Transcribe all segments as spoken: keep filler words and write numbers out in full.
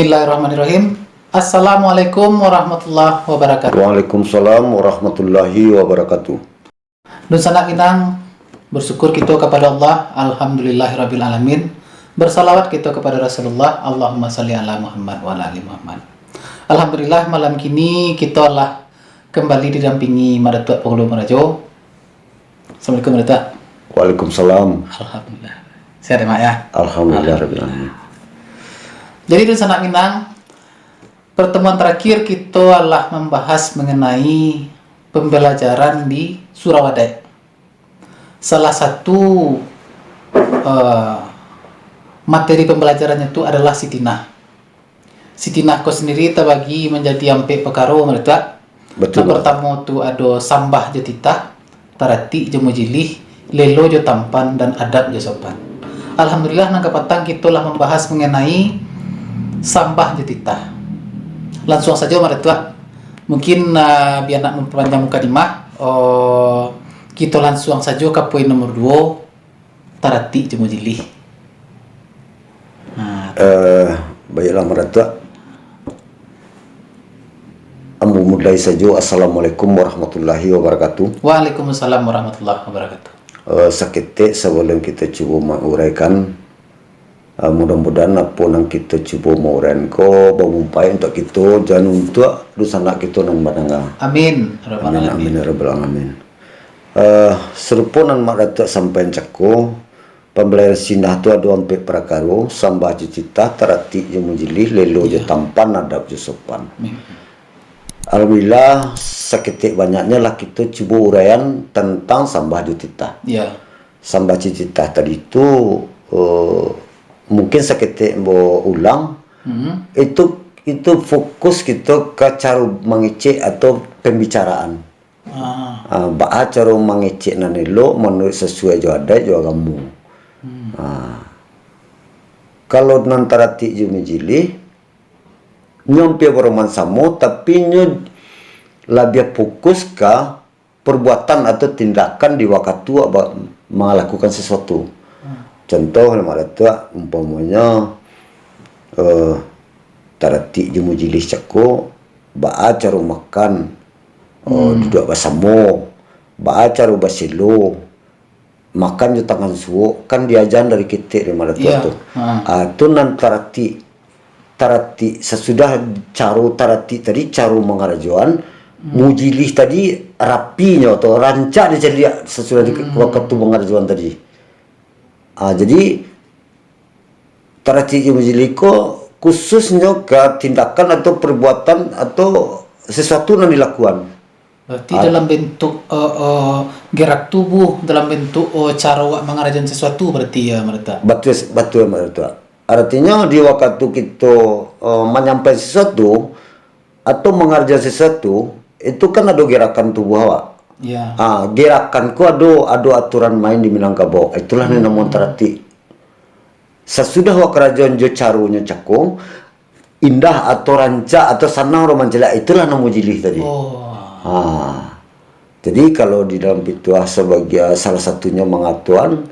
Bismillahirrahmanirrahim. Assalamualaikum warahmatullahi wabarakatuh. Waalaikumsalam warahmatullahi wabarakatuh. Dunsanak Minang, bersyukur kito kepada Allah, alhamdulillahirabbil alamin. Bersalawat kito kepada Rasulullah, Allahumma salli ala Muhammad wa ala ali Muhammad. Alhamdulillah, malam kini kito lah kembali didampingi Mak Datuak Pangulu Marajo. Assalamualaikum, Mak Datuak. Waalaikumsalam. Alhamdulillah. Sehat ya, Mak, ya? Alhamdulillah, rabbil alamin. Jadi, dunsanak Minang, pertemuan terakhir kito alah membahas mengenai pembelajaran di Surau Adaik. Salah satu, eh, materi pembelajarannyo tu adalah sitinah. Sitinah ko sendiri tabagi manjadi ampek pakaro, Mak Datuak. Betul, Mak. Nan partamo tu ado sambah jo titah, taratik jo mujilih, lelo jo tampan, dan adab jo sopan. Alhamdulillah, nan kapatang kito lah mambahas manganai sambah jo titah. Lansuang sajo, Mak Datuak. Mungkin, ah, bia ndak mampanjang mukadimah, oh, kito lansuang sajo ka poin nomor duo, taratik jo mujilih. Ha, tu. Eh, baiklah, Mak Datuak. Ambo mulai sajo. Assalamualaikum warahmatullahi wabarakatuh. Waalaikumsalam warahmatullahi wabarakatuh. Eh, saketek sabalun kito cubo mauraikan, eh, mudah-mudahan apo nan kito cubo mauraikan ko bamumpaik untuak kito, jan untuak dunsanak kito nan mandanga. Amin. Amin, amin, ya rabbal alamin. Eh, sarupo nan Mak Datuak sampaian cako, pambalajaran sitinah tu ado ampek parakaro, sambah jo titah, taratik jo mujilih, lelo jo tampan, adab jo sopan. Amin. Alhamdulillah, saketek banyaknyo lah kito cubo uraian tantang sambah jo titah. Ya. Sambah jo titah tadi tu, eh, mungkin saketek ambo ulang. Hmm. Itu, itu fokus kito ka caro mangecek atau pembicaraan. Ah. Ah, baa caro mangecek nan elok manuruik sasuai jo adaik jo agamo. Hmm. Ah. Kalau nan taratik jo mujilih, nyo ampia baroman samo, tapi nyo labiah fokus ka perbuatan atau tindakan di wakatu awak ba-, malakukan sesuatu. Hmm. Contoh, Mak Datuak, umpamonyo, eh, taratik jo mujilih cako, baa caro makan, eh, hmm, duduak basamo, baa caro baselo, makan jo tangan suok, kan diajakan dari ketek dari Mak Datuak tu. Iya. Ha. Ah, tu nan taratik, taratik, sasudah caro taratik tadi, caro mangarajoan, hmm, mujilih tadi rapinyo atau rancak dicaliak sasudah di, hmm, wakatu mangarajoan tadi. Ah, jadi, taratik jo mujilih ko khususnyo ka tindakan atau perbuatan atau sesuatu nan dilakuan. Berarti, ah, dalam bentuk, eh, eh, gerak tubuh, dalam bentuk, eh, caro awak mangarajoan sesuatu, berarti, ya, Mak Datuak? Batua, batua, Mak Datuak. Artinyo, di wakatu kito, eh, manyampaikan sesuatu atau mangarajoan sesuatu, itu kan ado gerakan tubuh awak. Ya. Ah, gerakan ko ado, ado aturan main di Minangkabau. Itulah nan namo, hmm, taratik. Sasudah awak karajoan jo caronyo cako, indah atau rancak atau sanang urang mancaliak, itulah namo mujilih tadi. Oh. Ha. Jadi, kalau di dalam pituah sabagai salah satunyo mangatoan,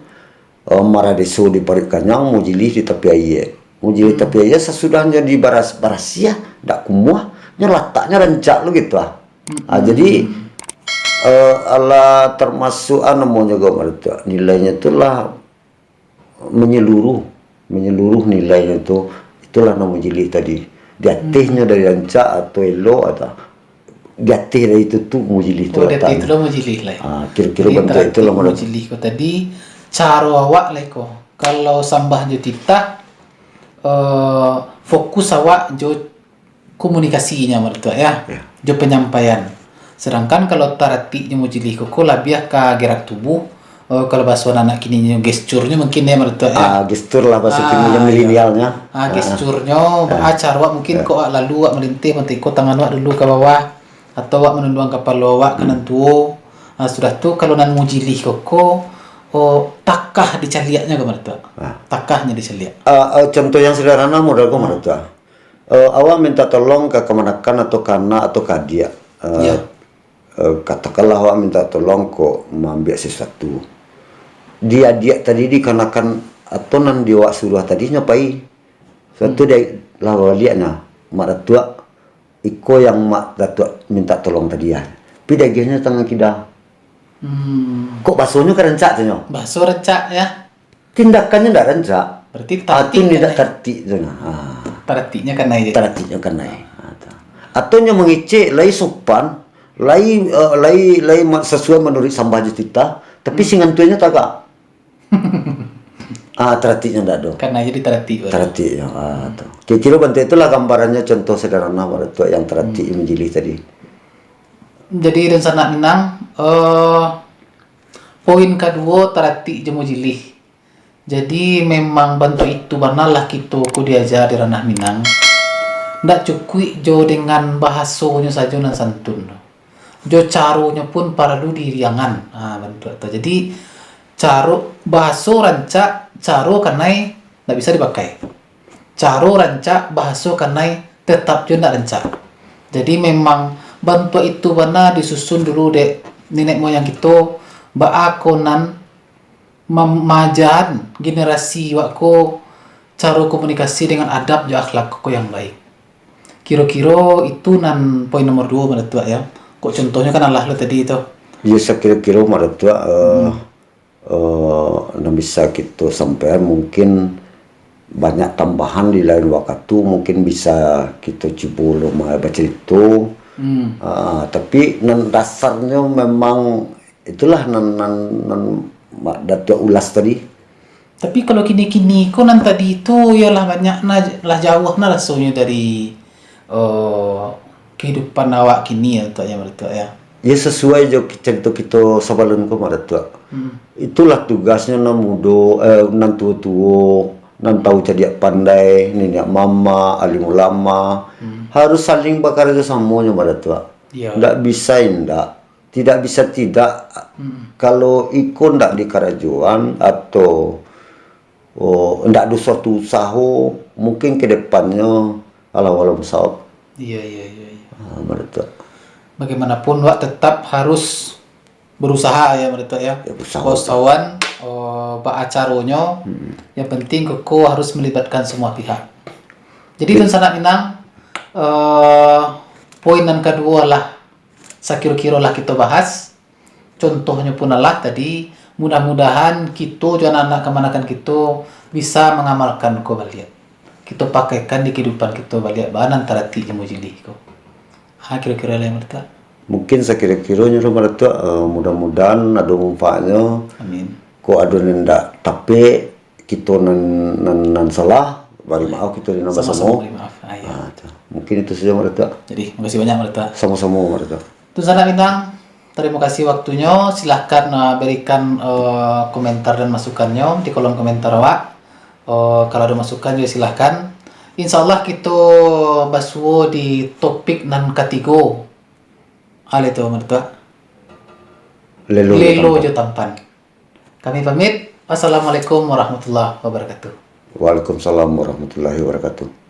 eh, maradeso di paruik kanyang, mujilih di tapi aia. Mujilih, hmm, tapi aia, sasudahnyo dibaras-, barasiah, dak kumuah, nyo lataknyo rancak lo gitu ah. Ha, hmm, jadi, eh, alah termasuk, ah, namonyo ko, Mak Datuak, nilainyo tu lah menyeluruh, menyeluruh nilainyo tu, itulah namo mujilih tadi. Di atehnyo, hmm, dari rancak atau elok atau di ateh dari itu tu mujilih tu. Oh, di ateh tu lah mujilih lah. Ah, kiro-kiro bantuak itulah. Jadi, taratik mujilih ko tadi, caro awak lah ko. Kalau sambah jo titah, eh, fokus awak jo komunikasinyo, Mak Datuak, ya, ya, jo panyampaian. Sedangkan kalau taratik jo mujilih ko, ko labiah ka gerak tubuh, eh, kalau bahaso anak-anak kininyo, gesturnyo mungkin, ya, Mak Datuak, ya. Ah, gestur lah bahaso kini, ah, yang, iya, milenialnya. Ah, ah, gesturnyo, ah, baa caro awak mungkin, ya, ko awak lalu, awak malintih, mantiko tangan awak dulu ka bawah, atau awak manunduang kapalo awak ka, hmm, nan tuo. Ah, sudah tu, kalau nan mujilih ko, ko, oh, takah dicaliaknyo ko, Mak Datuak. Ah. Takahnyo dicaliak. Ah, ah, contoh yang sederhana model ko, Mak Datuak. Eh, awak minta tolong ka kamanakan atau ka anak atau ka adiak. Eh, ya. Eh, katakanlah awak minta tolong ko maambiak sesuatu. Di adiak tadi, di kamanakan atau nan di awak suruah tadi nyo pai. Suatu, hmm, di, Lah baliaknyo, Mak Datuak, iko yang Mak Datuak minta tolong tadi, ah. Pi diagiahnyo tangan kida. Hmm. Kok basonyo ka rancak tu nyo? Baso rancak, ya. Tindakannyo ndak rancak. Berarti Ah, tu taratiknyo ndak kanai. Taratik tu nah. Ah. Taratiknyo kanai jadi. Taratiknyo kanai. Ah, tu. Atau nyo mangecek lai sopan, lai, eh, lai, lai ma-, sasuai manuruik sambah jo titah, tapi Hmm. singantuinyo tagak. Ah, taratiknyo ndak ado. Kanai jadi taratik baru. Taratiknyo, ah, tu. Kiro-kiro bantuak itulah gambarannyo, contoh sederhana Mak Datuak yang taratik Hmm. majilih tadi. Jadi, dunsanak Minang, eh, poin kaduo, taratik jo majilih. Jadi, memang bantuak itu bana lah kito ko diaja di ranah Minang. Ndak cukuik jo dengan bahasonyo sajo nan santun. Jo caronyo pun paralu diiriangan. Ha, bantuak tu. Jadi, caro, bahaso rancak, caro kanai ndak bisa dipakai. Caro rancak, bahaso kanai tetap juo ndak rancak. Jadi, memang bantuak itu bana disusun dulu dek nenek moyang kito, baa ko nan mam-, maaja generasi wak ko caro komunikasi dengan adab jo akhlak ko yang baik. Kiro-kiro itu nan poin nomor duo, Mak Datuak, ya. Kok contohnyo kan alah lo tadi tu. Iyo, sakiro-kiro, Mak Datuak, eh, Hmm. eh, nan bisa kito sampaian mungkin banyak tambahan di lain wakatu, mungkin bisa kito cubo lo ma-, bacarito. Hmm. Ah, tapi nan dasarnyo memang itulah nan, nan, nan Mak Datuak ulas tadi. Tapi kalau kini-kini ko nan tadi tu, yo lah banyak nah, lah jauah nah rasonyo dari, eh, kehidupan awak kini ya, Mak Datuak, ya, Mak Datuak, ya. Ya, sasuai jo ki-, carito kito sabalun ko, Mak Datuak. Hmm. Itulah tugasnyo nan mudo, eh, nan tuo-tuo, nan tahu cadiak pandai, niniak mamak, alim ulama, Hmm. harus saling bakarajo samo nyo, Mak Datuak. Iya. Ndak bisa indak, tidak bisa tidak. Hmm. Kalau iko ndak dikarajoan atau, oh, ndak ado suatu usaho, mungkin ke depannyo, Allahu a'lam bissawab. Iya, iya, iya, iya. Ah, Mak Datuak. Bagaimanapun, wak tetap harus berusaha ya, Mak Datuak, ya. Ya, berusaha. Usahawan, oh, baa caronyo, Hmm. yang penting koko harus melibatkan semua pihak. Jadi, Ya. Dunsanak Minang, eh, poin nan kaduo lah sakiro-kiro lah kito bahas. Contohnyo pun alah tadi, mudah-mudahan kito jo anak-anak kamanakan kito bisa mangamalkan ko baliak. Kito pakaikan di kehidupan kito baliak, baa nan taratik jo majilih ko. Ha, kiro-kiro lah, Mak Datuak. Mungkin sakiro-kironyo tu, Mak Datuak, eh, mudah-mudahan ado manfaatnyo. Amin. Kok ado nan indak tapek, kito nan, nan, nan salah, bari maaf kito di nan Sama-sama basamo. Bari maaf. Ah, iya. Ah, tu. Mungkin itu saja, Mak Datuak. Jadi, makasih banyak, Mak Datuak. Sama-sama, Mak Datuak. Dunsanak Minang, terima kasih waktunyo. Silahkan, eh, berikan, eh, komentar dan masukannyo di kolom komentar awak. Eh, kalau ado masukan juga silahkan. Insya Allah kito basuo di topik nan katigo. Alai tu, Mak Datuak. Lelo jo Lelo tampan. jo tampan. Kami pamit. Assalamualaikum warahmatullahi wabarakatuh. Waalaikumsalam warahmatullahi wabarakatuh.